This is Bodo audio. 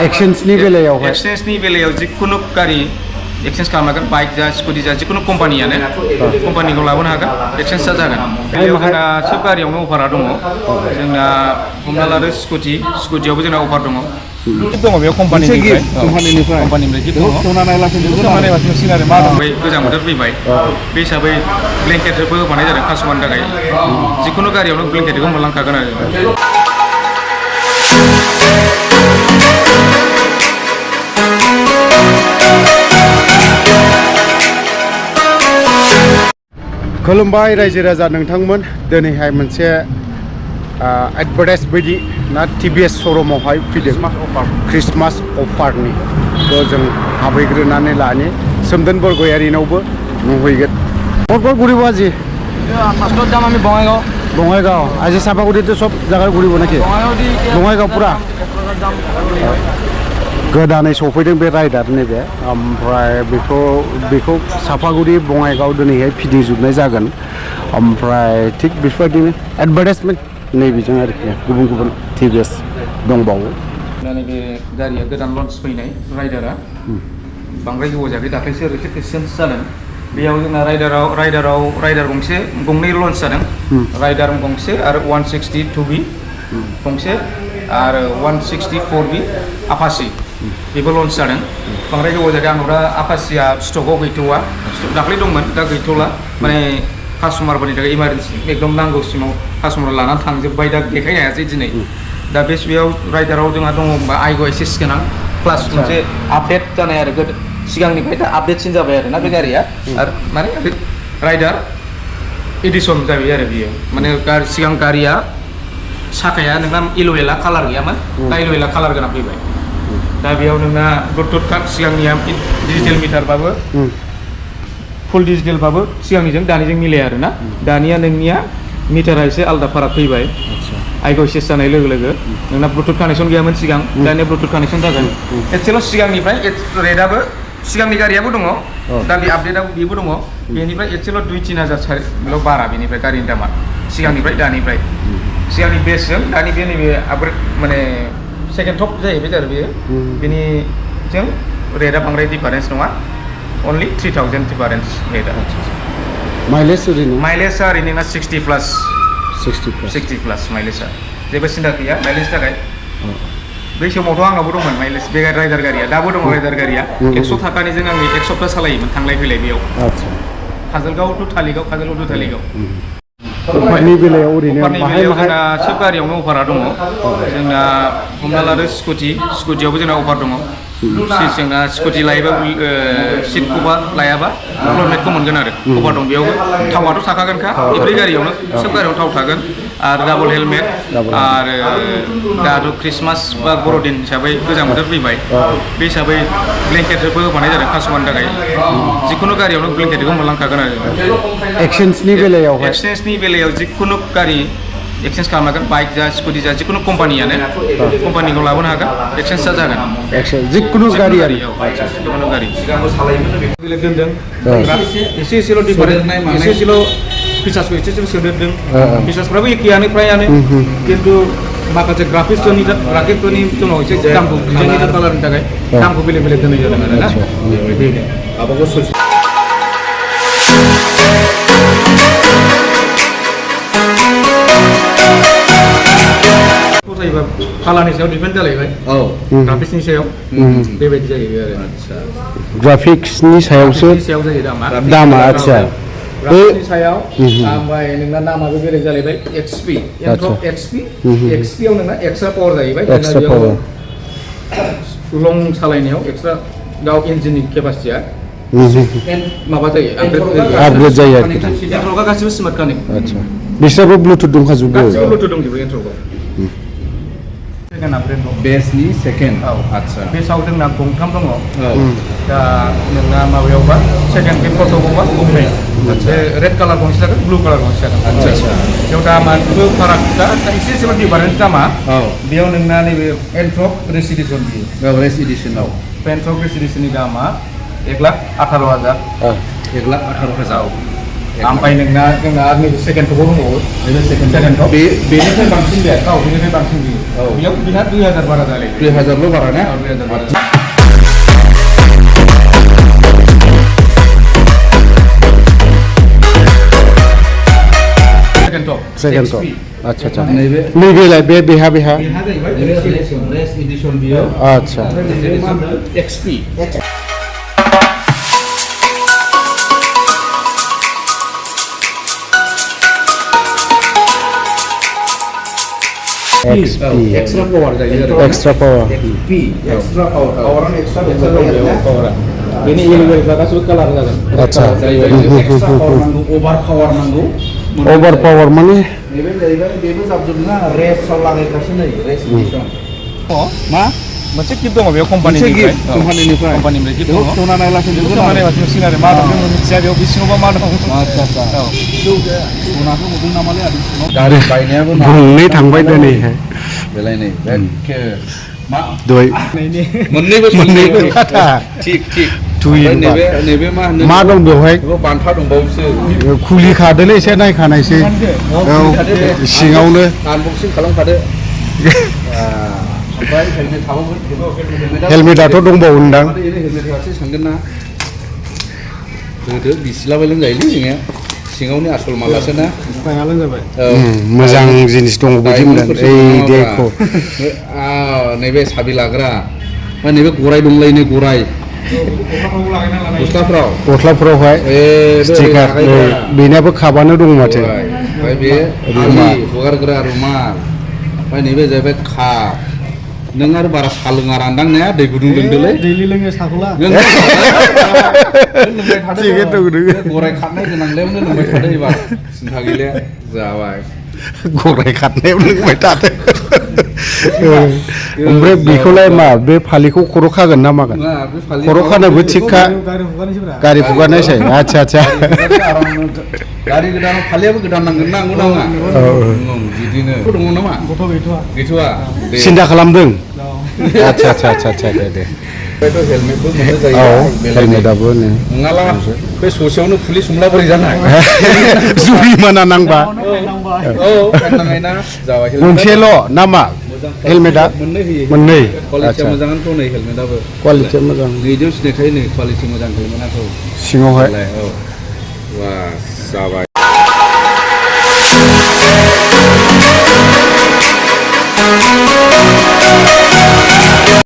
एक्सचेन्जनि बेलायावहाय एक्सचेन्जनि बेलायाव जिखुनु गारि एक्सचेन्ज खालामनो हागोन बाइक जा स्कुटि जा जिखुनु कम्पानियानो कम्पानिखौ लाबोनो हागोन एक्सचेन्ज जागोन बेयाव जोंना सोब गारियावनो अफारा दङ जोंना हमना लादो स्कुटियावबो जोंना अफार दङ दङ बेयाव कम्पानिनिफ्राय गिफ्ट दङ आरो मा दं गोजां बोथोर फैबाय बे हिसाबै ब्लेंकेटबो होफानाय जादों कास्टमारनि थाखाय जिखुनु गारियावनो ब्लेंकेटखौ मोनलांखागोन आरो खुलुमबाय रायजो राजा नोंथांमोन दिनैहाय मोनसे एडभार्टाइज बायदि ना टिभिएस श'रुमावहाय फैदों क्रिसमास अफारनि जों हाबहैग्रोनानै लानि सोमदोन बरगयारिनावबो नुहैगोन बरगयारि बाजि ফার্স্টত যাম আমি বঙাইগাঁও আজি চাপাগুড়িতে সব জায়গায় ঘুরিব নাকি বঙাইগাঁও পুরা गोदानै सफैदों बे राइडार नैबे ओमफ्राय बेखौ सापागुरि बङाइगाव दिनैहाय फिदिंजोबनाय जागोन ओमफ्राय थिग बेफोरबायदिनो एडभार्टाइजमेन्ट नैबेजों आरोखि गुबुन गुबुन टिभिएस दंबावो नैबे गारिया गोदान लन्च फैनाय राइडारा बांद्राय गोबाव जायाखै दाख्लैसो रिसेन्ट जादों बेयाव जोंना राइडार गंसे गंनै लन्च जादों राइडार गंसे आरो 162B गंसे आरो 164B आपाची बेबो लन्च जादों बांद्राय गोबाव जायाखै आंनाव दा आपाचिया स्टकआव गैथ'वा दाख्लै दंमोन दा गैथ'ला माने कास्टमारफोरनि थाखाय इमारजेन्सि एकदम नांगौसिमाव कास्टमार लानानै थांजोब्बाय दा देखायनो हायासै दिनै दा बेयाव राइडाराव जोंहा दङ होनबा आइग' एसएस गोनां प्लास मोनसे आपडेट जानाय आरो गोदो सिगांनिफ्राय दा आपडेटसिन जाबाय आरो ना बे गारिया आरो माने राइडार एडिसन जाबाय आरो बियो माने सिगां गारिया साखाया नोंना इल'वेला कालार गैयामोन दा इल'वेला कालार गोनां फैबाय दा बेयाव नोंना ब्लुटुथ कार्ड सिगांनिया डिजिटेल मिटारबाबो फुल डिजिटेलबाबो सिगांनिजों दानिजों मिलाया आरो ना दानिया नोंनिया मिटारा एसे आलादा फाराग फैबाय आइग' एसएस जानाय लोगो लोगो नोंना ब्लुटुथ कानेक्सन गैयामोन सिगां दानिया ब्लुटुथ कानेक्सन जागोन एसेल' सिगांनिफ्राय रेटआबो सिगांनि गारियाबो दङ दा बे आपडेटआबो बेबो दङ बेनिफ्राय एसेल' 2-3 हाजारल' बारा बेनिफ्राय गारिनि दामा सिगांनिफ्राय दानिफ्राय सिगांनि बेसजों दानि बे नैबे आपग्रेड माने सेकेन्ड टप जाहैबाय आरो बेयो बेनिजों रेटआ बांद्राय डिफारेन्स नङा अनलि 3000 डिफारेन्स रेटआ माइलेजआ ओरैनो ना 60 प्लास माइलेजआ जेबो सिन्था गैया माइलेजनि थाखाय बै समावथ' आंनावबो दंमोन माइलेज बे राइडार गारिया दाबो दङ राइडार गारिया 100 थाखानिजों आं 1 सप्ताह सालायोमोन थांलाय फैलाय बेयाव काजलगाव टु थालिगाव अफारनि बेलायाव ओरैनो जोंना सोब गारियावनो अफारा दङ जोंना हमना लादो स्कुटियावबो जोंना अफार दङ जोंना स्कुटि लायोबा सिट कभार लायाबा फ्लरमेटखौ मोनगोन आरो अफार दं बेयावबो थावाथ' थाखागोनखा एभ्रि गारियावनो सोब गारियावनो थाव थागोन आरो डाबल हेलमेट आरो दाथ' क्रिसमास बा बर'दिन हिसाबै गोजां बोथोर फैबाय बे हिसाबै ब्लेंकेटबो होफानाय जादों कास्टमारनि थाखाय जिखुनु गारियावनो ब्लेंकेटखौ मोनलांखागोन आरो एक्सचेन्जनि बेलायाव जिखुनु गारि एक्सचेन्ज खालामनो हागोन बाइक जा स्कुटि जा जिखुनु कम्पानियानो कम्पानिखौ लाबोनो हागोन एक्सचेन्ज जागोन जिखुनु गारि दोनदों एसेल' डिफारेन्स एसेल' फिचार्सखौ एसेल' सोदेरदों फिचार्सफ्राबो एखेयानो फ्रायानो खिन्थु माखासे ग्राफिक्सफोरनि उनाव एसे दामखौ डिजाइननि कालारनि थाखाय दामखौ बेलेग दोननाय जादों आरो ना जायोबा कालारनि सायाव डिपेन्ड जालायबाय ग्राफिक्सनि सायाव बेबायदि जाहैबाय आरो ग्राफिक्सनि सायावसो जायो दामा आदसा ग्राफिक्सनि सायाव ओमफ्राय नोंना नामाबो बेलेग जालायबाय एक्सपि एक्सपियाव नोंना एक्सट्रा पावार जाहैबाय लं सालायनायाव एक्सट्रा गाव इन्जिननि केपासिटिया माबा जायो आपग्रेड जायो आरो एन्ट्रका गासिबो स्मार्ट कानेक्ट आदसा बिसोरबो ब्लुटुथ दंखाजोबो गासिबो ब्लुटुथ दंजोबो एन्ट्रकाव बेसनि सेकेन्ड आदसा बेसाव जोंना गंथाम दङ दा नोंना माबायावबा सेकेन्ड बे फट'आवबा गंनै रेड कालार गंसे जागोन ब्लु कालार गंसे जागोन बेयाव दामाबो फाराग दा एसेल' डिफारेन्स दामा बेयाव नोंना नैबे एन्ट्रक रेस एडिसन बियो रेस एडिसनाव एन्ट्रक रेस एडिसननि दामा 1,18,000 1,18,000 ओमफ्राय जोंना नैबे सेकेन्ड टपाव दंबावो नैबे सेकेन्ड टप बेनिफ्राय बांसिन बे बेनिफ्राय बांसिन बियो बेयाव बिहा 2000 बारा जालाय 2000 ल' बारा ना 2000 बारा सेकेन्ड टप आच्छा आच्छा नैबे नैबेलाय बे बेहा बेहा जाहैबाय रेस एडिसन बियो आच्छा एक्सपी एक्सट्रा पावार जायो extra power P extra power extra power बेनि एलिमेन्टफ्रा गासिबो कालार जागोन आच्छा एक्सट्रा पावार नांगौ ओभार पावार नांगौ ओभार पावार माने नैबे जाहैबाय बेबो जाबजोबना रेसाव लागायगासिनो नै रेस एडिसन मा मोनसे गिफ्ट दङ बेयाव कम्पानिनिफ्राय कम्पानिनिफ्राय गिफ्ट दङ खेवना नायलासिनो खेवना नायबासो मिथिगोन आरो मा दं जों मिथिया बेयाव बे सिङावबा मा दं आच्छा आच्छा औ खेवनाखौ नुदों नामालै आरो गारि बायनायाबो गंनै थांबाय दिनैहाय बेलाय नै एखे मा दहाय मोननैबो थिग थिग थुयो नैबे मा होनो मा दं बेवहाय बेखौ बान्था दंबावोसो खुलि खादोलै एसे नायखानायसै औ सिङावनो आनबक्सिं खालामखादो ओमफ्राय हेलमेट थाबावगोन हेलमेटाथ' दंबावोदां हेलमेटासो सोंगोन ना होदो बिसिलाबायलां जायोलै जोंनिया सिङावनि आसल मालासो ना मोजां जिनिस दङ बिदि मोनदों ओइ देखो नैबे साबि लाग्रा नैबे गराय दंलायनो गराय गस्लाफोरावहाय स्टिकार बेनाबो खाबानो दं माथो ओमफ्राय बे हगारग्रा रुमाल ओमफ्राय नैबे जाहैबाय काप नों आरो बारा सा लोङा रानदां ने दै गुदुं लोंदोलै दैलि लोङो साखौला गराय खारनाय गोनांलायावनो लोंबाय थादो एबार सिन्था गैले जाबाय गराय खारनायाव लोंबाय थादो ओमफ्राय बेखौलाय मा बे फालिखौ खर' खागोन ना मागोन खर' खानोबो थिगखा गारि फुगारनायसै आच्छा आच्छा गारि गोदान फालियाबो गोदान नांगोन नांगौ नाङा बिदिनो दङ नामा गैथ'वा सिन्था खालामदों आच्छा आच्छा आच्छा आच्छा दे हेलमेटबो मोनो जायो औ हेलमेटाबो नङाला बे ससेयावनो पुलिस हमला बोरै जानाय जुरिमाना नांबा औ नाङाय ना जाबाय गंसेल' ना मा हेलमेटा मोननै क्वालिटिया मोजाङानो दं नै हेलमेटाबो क्वालिटिया मोजां बिदियाव सिनायखायो नै क्वालिटि मोजां हेलमेटाखौ सिङावहाय औ वा जाबाय